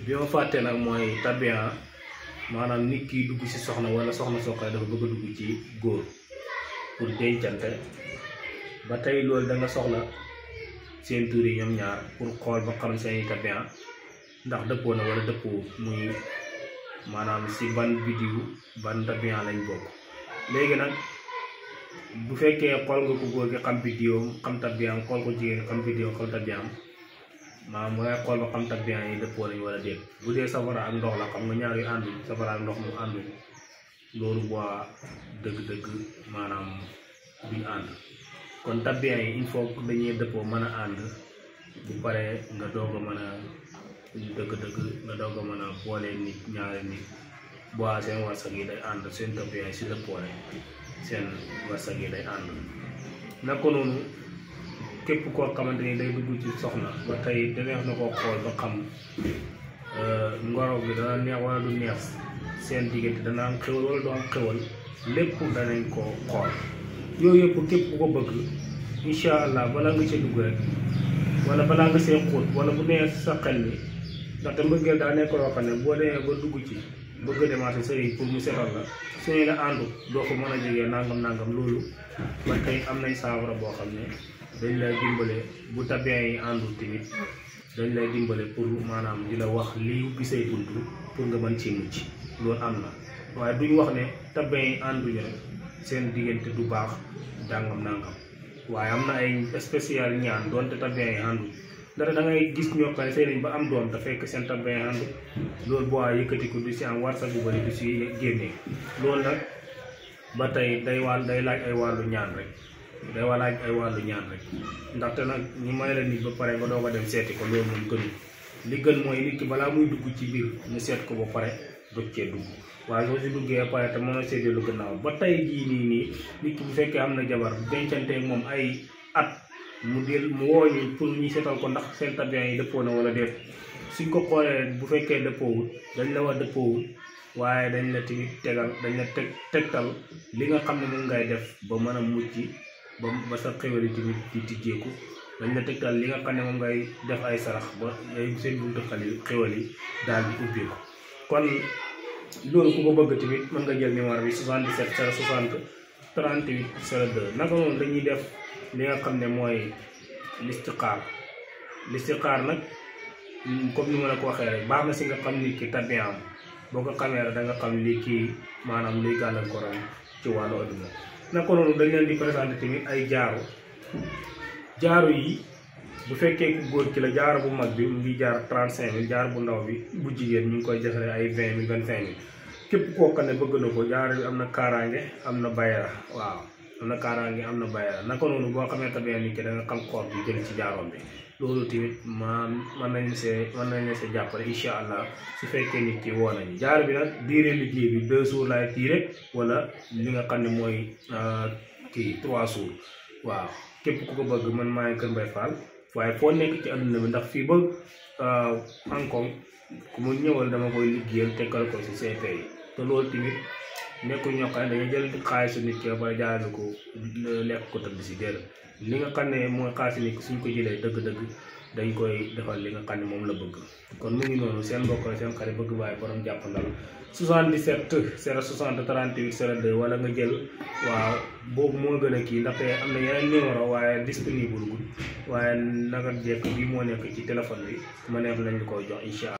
bi ma fàtte nag mooy tabian maanaam nit ki dugg ci soxna wala soxna soo koy dafa bëgg a dugg ci góor pour dencante ba tey loolu da nga soxla seen tur yi ñoom ñaar pour xool ba xam seen tabian ndax dëppoo na wala dëppoo muy maanaam si ban bidiw ban tabian lañ bokk. léegi nag bu fekkee xool nga ko góor gi xam bidiwam xam tabian xool ko jigéen xam bidiwam xam tabian maanaam ngay xool ba xam tabian yi dëppoo nañ wala déet. bu dee safara ak ndox la xam nga ñaar yu ànduñ safara ak ndox moom ànduñ loolu boo dëgg-dëgg maanaam duñ ànd. kon tabian yi il faut dañuy dëppoo mën a ànd bu paree nga doog a mën a dëgg-dëgg nga doog a mën a boole nit ñaari nit boo seen warsak yi day ànd seen tabian yi si dëppoo rek seen warsak yi day ànd. naka noonu képp koo xamante ni day dugg ci soxna ba tey daneex na ko xool ba xam ngoro bi dana neex wala du neex seen diggante dana am xewal wala du am xewal lépp danañ ko xool. yooyu yëpp képp ku ko bëgg incha allah balaa nga ca dugg rek wala balaa nga see xóot wala bu nee sa xel mi ndaxte mbëggeel daa nekk loo xam ne boo demee ba dugg ci bëgg a demaat sëriñ pour mu setal la su ñu la àndu doo ko mën a jegee nangam loolu ba tey am nañ saafara boo xam ne dañ lay dimbale bu tabian yi àndu tamit dañ lay dimbale pour maanaam di la wax lii gisay buntu pour nga mën ci mucc loolu am na. waaye duñ wax ne tabian yi ànduñu rek seen diggante du baax nangam waaye am na ay spécial ñaan doonte tabian yi àndu dara da ngay gis ñoo xam ne seen ba am doom te fekk seen tabian yi àndu loolu boo yëkkati ko du si am war sa bu bëri du si génnee. loolu nag ba tey day laaj ay wàllu ñaan rek ndaxte nag ñu may la nit ba pare nga doog a dem seeti ko loolu moom gënul. li gën mooy nit ki balaa muy dugg ci biir ñu seet ko ba pare dog cee dugg. waaye soo si duggee ba pare te mën a séddee lu gannaaw ba tey jii nii nit ki bu fekkee am na jabar dencante moom ay at mu woo ñu pour ñu seetal ko ndax seen tabian yi dëppoo na wala déet. suñ ko xoolee bu fekkee dëppoowul dañ la wax dëppoowul waaye dañ la tamit dañ la tegtal li nga xam ne moom ngay def ba mën a mucc ba sa xéwal yi tamit di tijjeeku. dañ la tegtal li nga xam ne moom ngay def ay sarax ba seen buntu xéwal yi daal di ubbeeku. kon loolu ku ko bëgg tamit mën nga jël numéro bi 77 060 38 02. naka noonu dañuy def li nga xam ne mooy listixaar nag comme ni ma la ko waxee rek baax na si nga xam nit ki tabian boo ko xamee rek da nga xam lii kii maanaam luy gàllankooram ci wàllu adduna. naka noonu dañ leen di présenté tamit ay jaaro yi bu fekkee ku góor ki la jaaro bu mag bi mu ngi jaar 35 000 jaaro bu ndaw bi bu jigéen ñu ngi koy defaree ay 20 000 25 000 képp koo xam ne bëgg na ko jaaro bi am na kaaraange am na bayra waaw am na kaaraange am na bayra. naka noonu boo xamee tabian nit ki da nga xam koor bi jël ci jaaroom bi loolu tamit mën nañ see jàppale incha allah su fekkee nit ki woo nañu. jaaro bi nag diire liggéey bi 2 jours laay tiire wala li nga xam ne mooy 3 jours waaw. képp ku ko bëgg man maa ngi Kër Mbaye Fall waaye foo nekk ci àdduna bi ndax fii ba Hong Kong ku mu ñëwal dama koy liggéeyal tegal ko si CP yi te loolu tamit nekkul ñoo xam ne dañuy jël xaalisu nit ki ba jaarale ko lekk ko tëdd si déedéet li nga xam ne mooy xaalisu nit ki suñ ko jëlee dëgg-dëgg dañ koy defal li nga xam ne moom la bëgg. kon mu ngi noonu seen mbokk la seen xarit bëgg waaye borom jàppandal 77 060 38 02 wala nga jël waaw boobu moo gën a kii ndaxte am na yeneen numéro waaye disponible gul waaye naka jekk bii moo nekk ci téléphone bi ma neex lañ ko jox incha allah.